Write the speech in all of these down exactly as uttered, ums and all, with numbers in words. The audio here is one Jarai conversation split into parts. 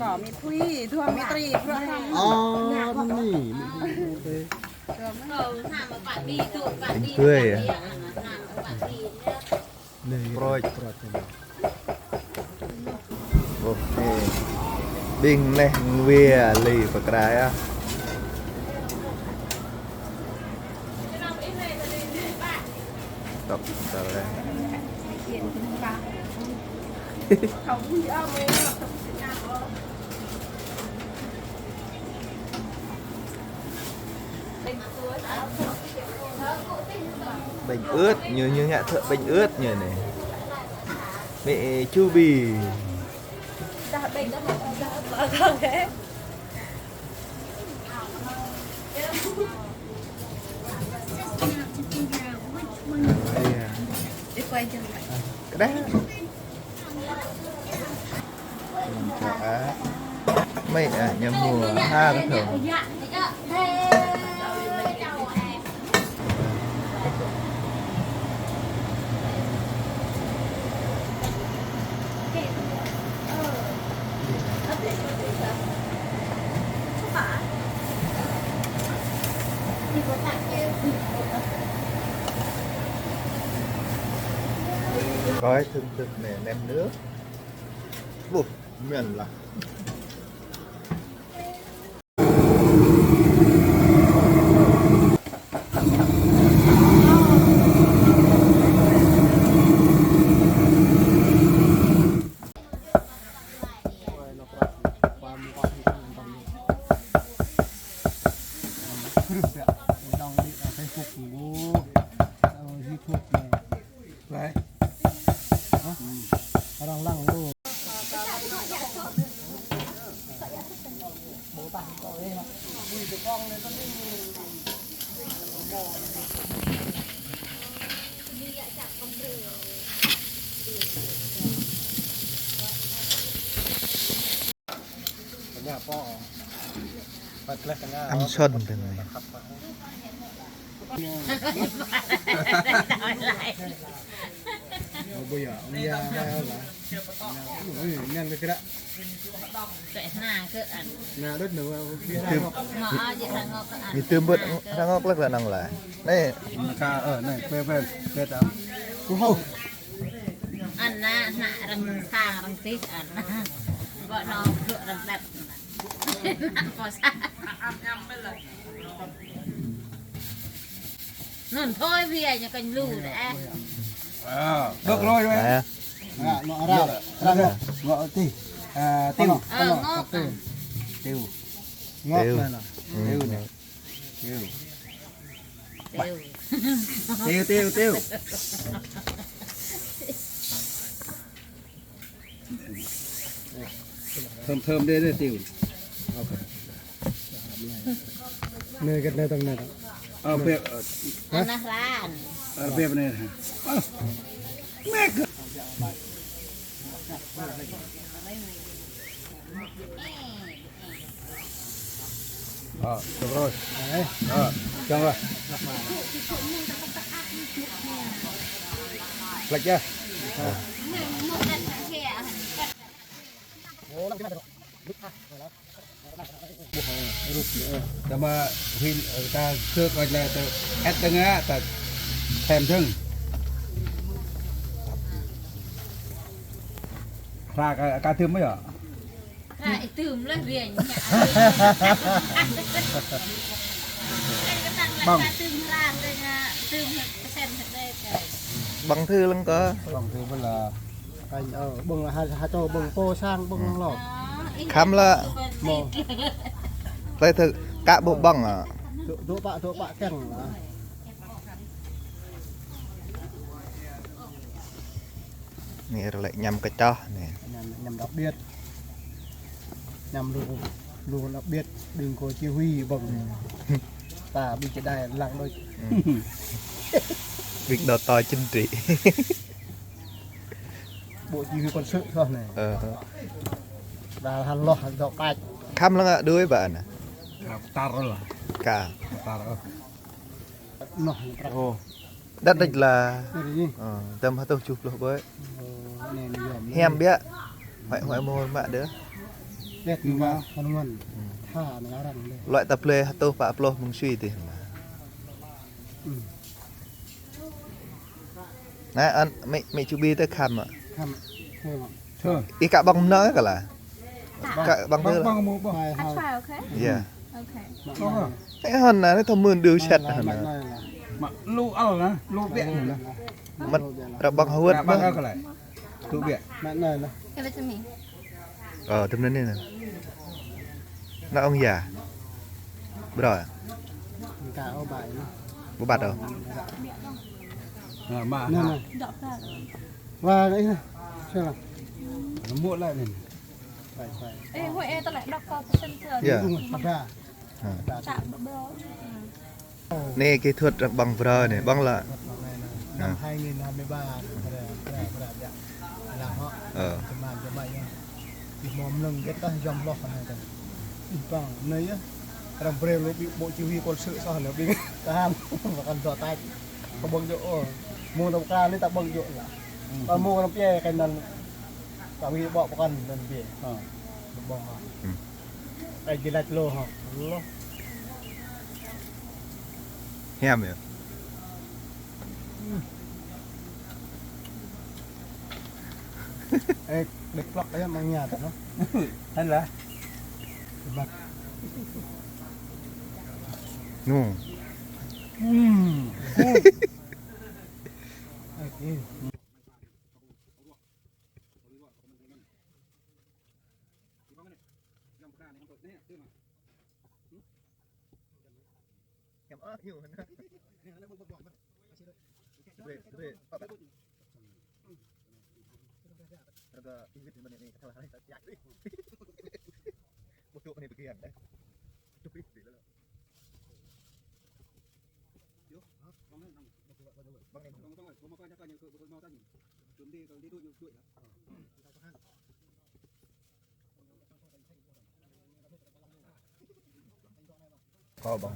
Kâo mĭ phui, dua mĭ tri, dua hrăm. Ơ, anŭn anai, mĭ phui. Ƀing tui. Proi. Proi. Ôh, anai. Ƀing anai ngui lĕ pơkra yơh. Tŏk, tŏk lĕ. Bánh ướt, ñu, ñu ngă thợ bánh ướt ñu anai. Mẹ chu bi. Iya. Itu aja, Mbak. Kơđeh. Mơi, ah, ñu mua ha kơ thơ̆ng. Gói thơ̆ng thơ̆ng anai, nem nư. Ƀuh, mơ̆n lah. Group ya, đăng đi, à, Facebook, Google, ờ, YouTube này. Đấy. Hả? Orang lang lu. Ăn sôn tơngai. Ơ, bây giờ ông già đây là. Ui, nhanh cái đó. Nà, đất nước, ờ, Việt Nam. Ñu tơm ƀơ̆t rơngŏk lăk lĕ anŭn lĕ. Anai. Ka, ơ, anai, pe, pe, pe ta. Kơ hŏ. Anŭn, anŭn, arăng sang, arăng tih, anŭn. Ƀô̆ anŭn, gơ̆ arăng đăp. Anŭn, pô sa. Anŭn thôi, ƀiă ñu kơñ lu đĕ. Ơ, bơ̆k rơi, rơi. Ơ. Anŭn, anŭn, arăng, arăng, ngŏ, ngŏ tih. À, tiêu. Ờ, ngọt. Tiêu. Ngọt. Tiêu. Này nè. Tiêu này. Tiêu. Tiêu. Tiêu, tiêu, tiêu. Thơm thơm đây, đây, tiêu. Nơi gần đây tông này. Ờ, bếp, ờ. Hả? Anah ran. Ờ, bếp này hả? Ờ. Mẹ cơ. Ờ, được rồi. Ờ, chọn rồi. Lệch chưa? Ờ. Tơma hin, ta sơ coi là ta ét tơnga, ta thêm dơ̆ng. Ra ka, ka tơm yơh. Ra i tơm lah riêng. Băng. Tơm ra, tơm ra, tơm pesen hơdai kai. Băng thư lăng kơ. Băng thư bơla. Anh, ờ, băng ha, ha, cho băng pô sang, băng lo. Khăm lă. Mô. Tơlơi thư kă ƀô̆ băng à. Dŏ, dŏ pă, dŏ pă keng à. Anai rơlĕ ñăm kơčoh anai. Ñăm, ñăm đặc biệt. Ñăm lu, lu đặc biệt, đừng có chỉ huy băng. Ta ƀing čơđai lăng đôč. Ƀing đao to chính trị. Bộ chỉ huy quân sự thôi này. Ờ. Đa hăn loh hăn dŏ păč. Khăm lăng đuôi ƀă anai. Kar lah. Kar. Kar, ơ. Noh, prăk. Ơ. Đăt đĕč lah. Ơ, tơm hơtuh tơjuh pluh ƀơi. Ơ, anai, anai yom. Hiam biă. Huai, huai mơ̆ mă đơ. Đet mă, hăn ngon. Tha, anai arăng đơ. Loại ta plơi hơtuh pă pluh mơ̆ng sui tih. Anai, an, mĕ, mĕ čubi tơ khăm mă. Khăm. Ih kă băng mơnơ̆ng kơ lah. Kă băng tơ lah. Băng, băng, băng. Hai, hai. I try, okay? Yeah. Okay. Băng hơ̆n. Ê, hơ̆n anai, anai thâo mưn đu sĕt hơ̆n anai. Mă lu al anai, lu biă anai. Mă ra băng hơwơ̆t. Ra băng kơ lah. Lu biă. Mă anai lah. Give it to me. Ơ, tơm anai anai. Anai ong ya. Bro. Kă ôh bai anai. Bơ băt ôh. Anai, mă. Anai, anai. Wah, anai, anai. Salah. Lembut lah anai. Ê, hơi ê, tao lại đọc coi cái sân thượng. Dạ. Đúng rồi, ba. Hả? Ba. Chả bơ bơ. Anai kỹ thuật băng brơ anai, băng lă. Năm hai nghìn hai mươi ba, brơ, brơ, brơ, brơ. Lah hŏ. Ơ. Čơman, čơman yơh. Ih, mơ̆ng mơnơ̆ng gĕt tah jăm hloh anai tah. Ih, băng, anai yơh. Arăng brơi lu ƀing bộ chỉ huy quân sự soh anai ƀing tơhan. Mă kăn dŏ tač. Kơ băng djơ̆ ôh. Mơ̆ng tơm kra anai ta băng djơ̆ lah. Kơ mơ̆ng arăng pia kơ anŭn. Kơ mơ̆ng ƀô̆ pơkŏn anŭn pia. Hă. Băng hă. Ai jilat lu hă. Lu. Hiam yơh. Ê, đĕk klŏk ayă mơ̆ng ña tơ anŭn. Hăn lah. Băt. Nu. Hmm. Ê, ê. Em ơ, hiu hăn. Gre, gre, apa? Raga iwit mơ̆n anai, kơthal anai, ta jak. Ƀu dŏ anai pơkiăng deh. Dŏ ih, dih lơ. Băng anai. Kơ băng.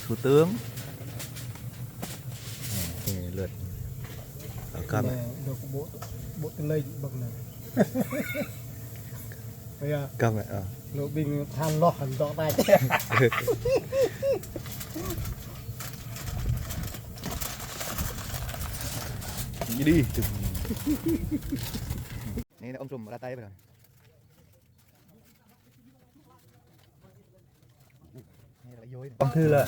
Thủ tướng. Anai, lượt. Ở cam. Anai, được bộ, bộ tư lệnh băng anai. Ơ, ya. Cam anai, ơ. Lu ƀing tơhan loh hăn dŏ tač. Jadi. Anai, anai ôm sum rơtai ƀơi anai. Băng thư lă.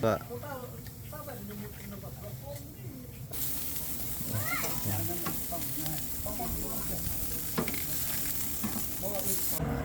Lă.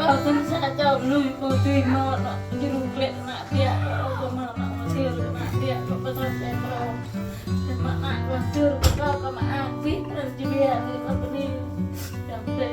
Kâo tơ̆ng sa čô lui kâo tui mơ̆ anŏ jơnum klĕ ană biă, kâo kơ mơ̆ ană mơsir ană biă, kâo pơtô čĕ kâo. Tơ̆ng mă ană kâo tur kâo kơ mă abih prăng jơbia ni kâo bơni. Yang tê.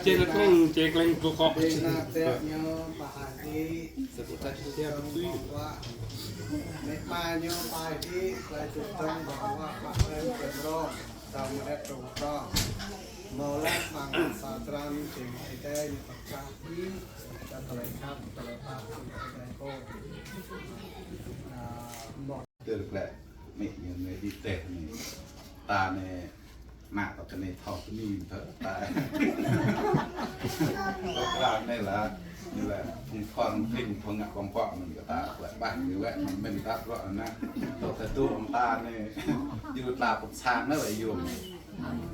Čê kleng, čê kleng kukok. Mĕt ma ñu pai đi, klai tŭ tơ̆ng, ƀơ̆ng huă, pă klem, klem rong, tơ̆ng mơret rong tơ̆ng. Mơ̆ lĕ mơ̆ng sa tram, jing Ơi Adai ñu pơkă đi, ta tơlơi khăp, tơlơi pap, jing Ơi Adai kơ. A, mơ̆. Tơl klĕ, mĕ ñu mĕ đi teh ñu. Ta anai, ană ta kơ anai thâo kơ anai thâo ta. Kơ anai lah, anai lah, phung khŏn, phung phung ngă ƀơ̆ng huă mơ̆n kơ ta, klĕ ƀah ñu wĕ, mơ̆n mơ̆n ta bruă anai. Tŏ ta tŭ ta anai, yua ta pơkă sang anai lah yua.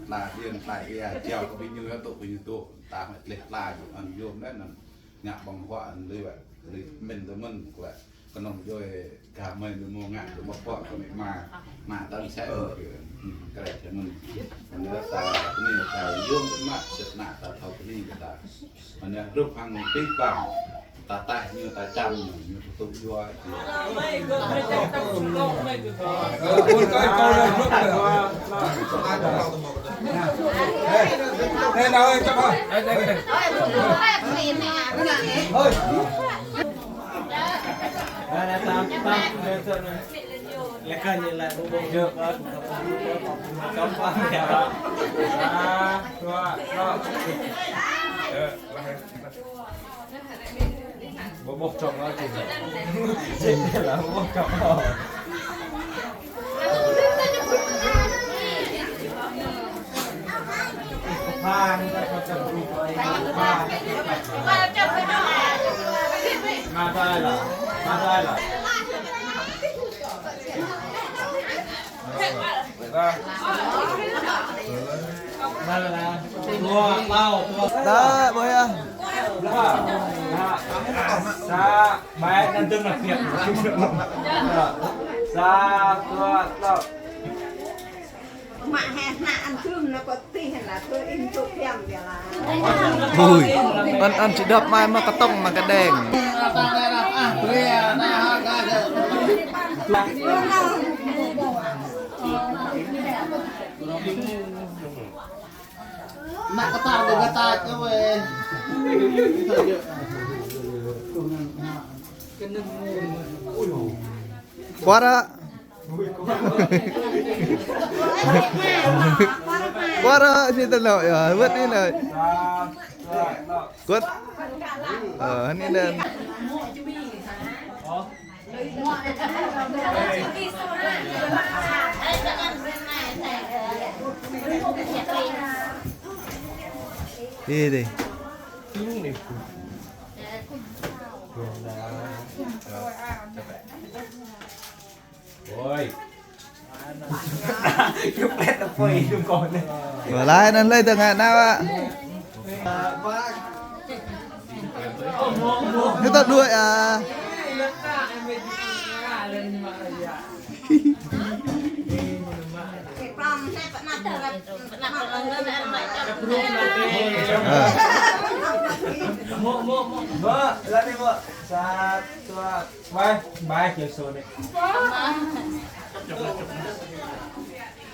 Ta điện ta ia, jao kơ ƀing ñu, tŏ ƀing ñu tŏ, ta mĕ tlĕ ta, yua anai yua anai, ngă ƀơ̆ng huă anai wĕ, lui mơ̆n tơ mơ̆n klĕ. Kơnơ̆ng djuai gah mơi ñu mơ̆ ngă ñu mơ̆ pŏk kơ mĕ ma, ma tơ̆ng sĕ ơ kơ, kơ rĕ kơ mơ̆n. Anŭn ta kơ anai ta yôm mă sĕt ană ta thâo kơ anai kơ ta. Anŭn hrup hăng pih pang, ta taih ñu ta čăm ñu, ñu tŭ tŭ djuai. Ơ, ƀôn kơi kâo lĕ hrup lĕ. Ê, ê, nao, ê, čăp hă. Ơi. Lĕ kơ ñu lĕ ƀu ƀu jơ̆, ƀu ƀu čŏng ƀă. Sa, dua, klŏ. Ơ, ƀu ƀu čŏng lĕ čih. Čih lĕ ƀu ƀu čŏng lĕ. Đa, ƀơi ah. Sa, ƀai anŭn dơ̆ng lăp biă. Sa, dua, klŏ. Mă hĕ ană ăn tơm ană kơ tih ană kơ in tŭ piam biă lah. Ui, ăn ăn či dăp mai mă kơtŏng mă kơđeng. Ană kơtar kơ gata kơ wĕ. Ƀuh ră. Ƀuh ră, sĭt tơlơi yơh, wơ̆t anai. Wơ̆t. Ơ, anai anŭn. Đi, đi. Ôi. Chụp lết nó quay đừng coi này. Ơ, lai anŭn lai tơngan nao ah. Ñu tŏ đuaĭ ah. Ơ. Ƀă, lăi anai ƀă. Sa, dua, ƀai, ƀai, kơ sô anai.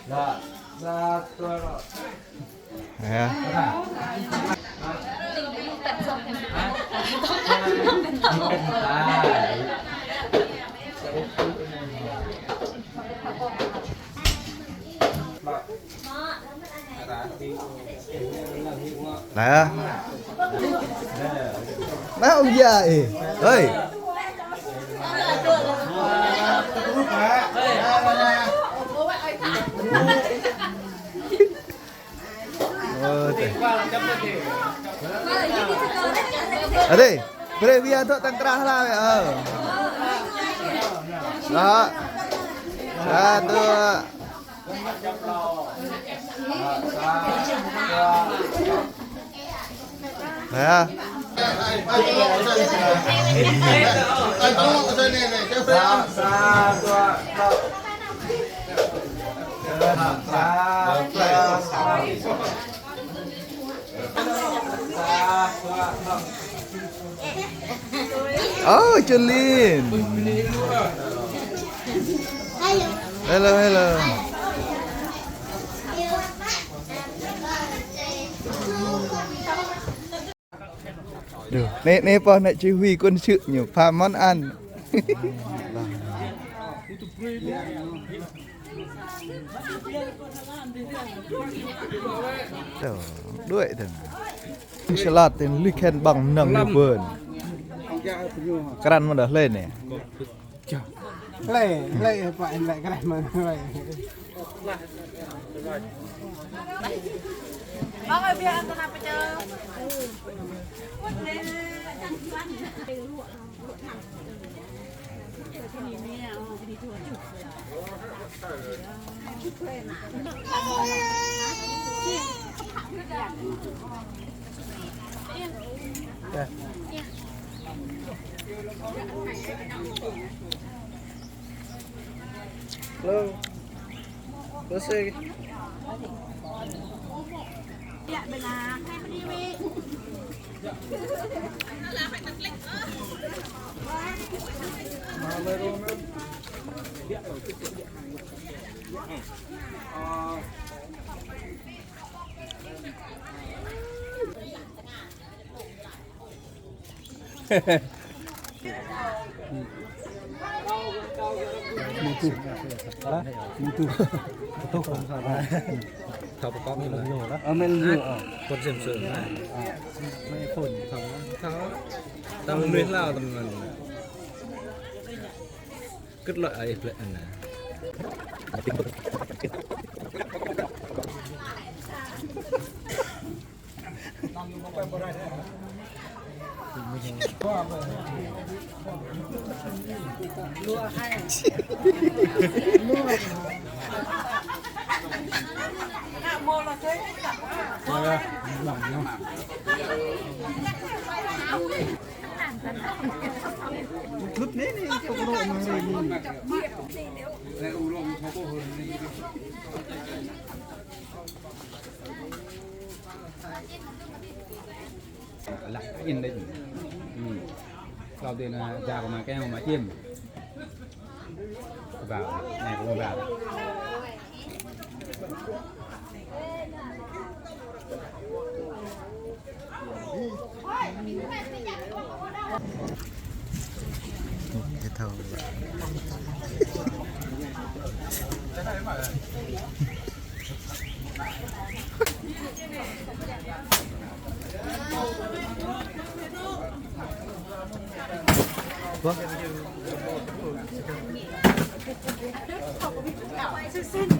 Lăi, sa, dua, rŏ. Ơ. Lăi ah. Nao ơi. Ơi. Adơi, brơi wia dŏ tơ̆ng krah lah, ơ. Lah. Sa, dua. Lah. Sa, sa, dua, dua. Sa, sa, dua. Ơ, Jolin. Hello, hello. Dôh, anai, anai pô ană chỉ huy quân sự ñu pha món ăn. Dôh, đuaĭ dơ̆ng. Salad tơ̆ng lui khen ƀơ̆ng mơnơ̆ng ñu pơn. Krăn mơ̆n đah lĕ anai. Lĕ, lĕ, pă, lĕ krăn mơ̆n, lĕ. Bác ơi, bia ăn cho hai pơ chơ. Hello. Hello, sir. Mutu. Hả? Mutu. Betul không sao. Thao bơkong mê lăng yô lah. Ơ, mê lăng yô, ơ. Phôn sim sơ. Mê phôn, thao. Thao. Tao mê lao tao mê. Kơt lơi ai plek anai. Lăk in đĕ. Hm. Kalau dia na ja kơ ma keng ma čim. Kơƀah, anai kơƀah.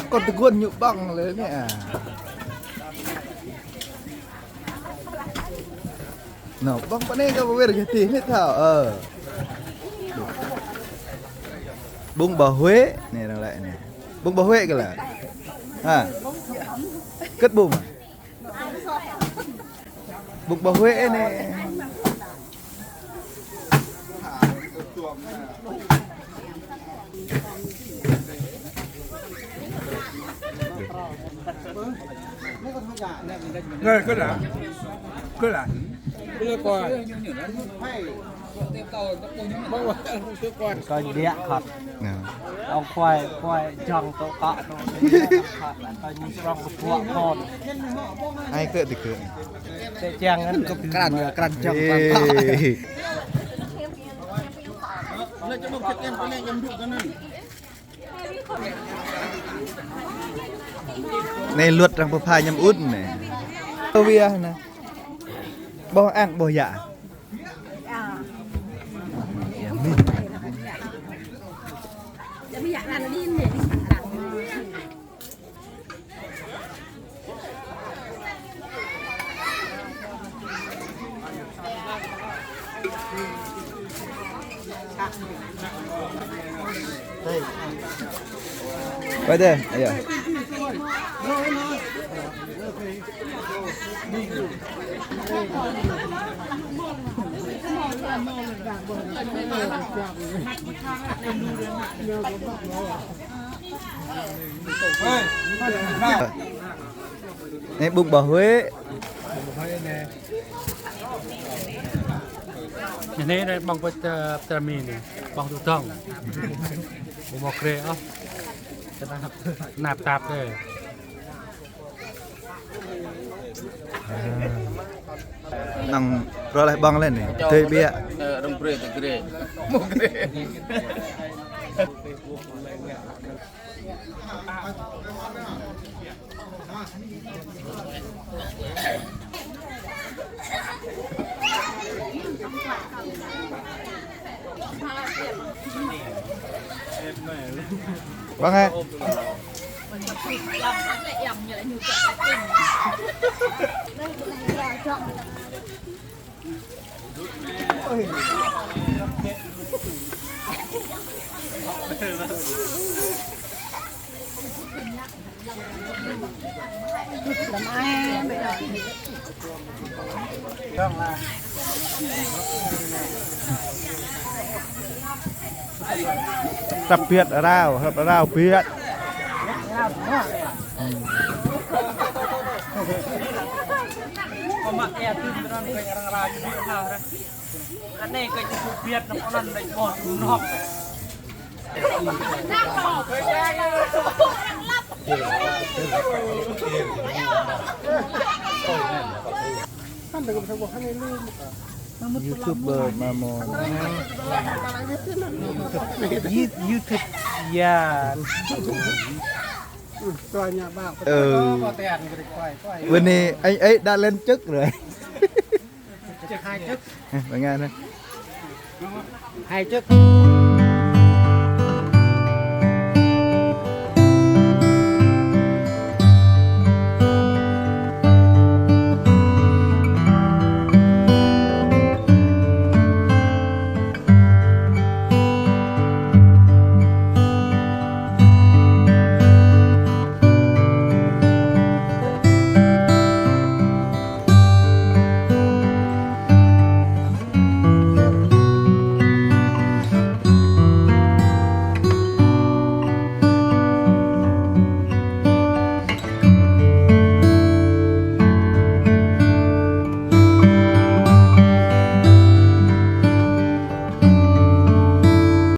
Kơ tơguan ñu ƀơ̆ng lĕ anai. Nô, ƀơ̆ng pơ anai kơ pơwir gah tih anai thâo. Ơ. Bông bảo vệ anai arăng laĭ anai. Bông bảo vệ kơ lah. Ha. Kơt bông. Bông bảo vệ anai. Rồi, cứ là, cứ là, cứ là coi. Coi đĩa thật. Nè. Ông khoai, khoai chăng tụ cọ tụ đĩa thật là coi như trong cái buộc hồn. Ai kơ tơkơ. Tê chang ngăn. Kran, kran chăng, kran tụ. Ê. Anai luăt arăng pơpha ñăm ŭn anai. Ơ wia anai. Ƀôh ang ƀôh yă. Quay đây, ayo. Anai ƀơ̆ng ƀơ̆ng Huế. Anai, anai ƀơ̆ng pơ, pơ tơmi anai. Ƀơ̆ng tơdŏng. Ƀu mâo grê ôh. Năp tap tơi. Năng rơleh ƀơ̆ng lĕ anai. Tơi ƀiă. Ơ, rơ̆ng brê tơi grê. Mâo grê. Ƀơ̆ng hă? Hrăp biăt arao, hrăp arao biăt. YouTuber Mamon. You-, YouTube, ya. Ơ. Bơ anai, ơi, ơi, đã lên chức rồi. Ơ, bơ ngă anai. Hai chức.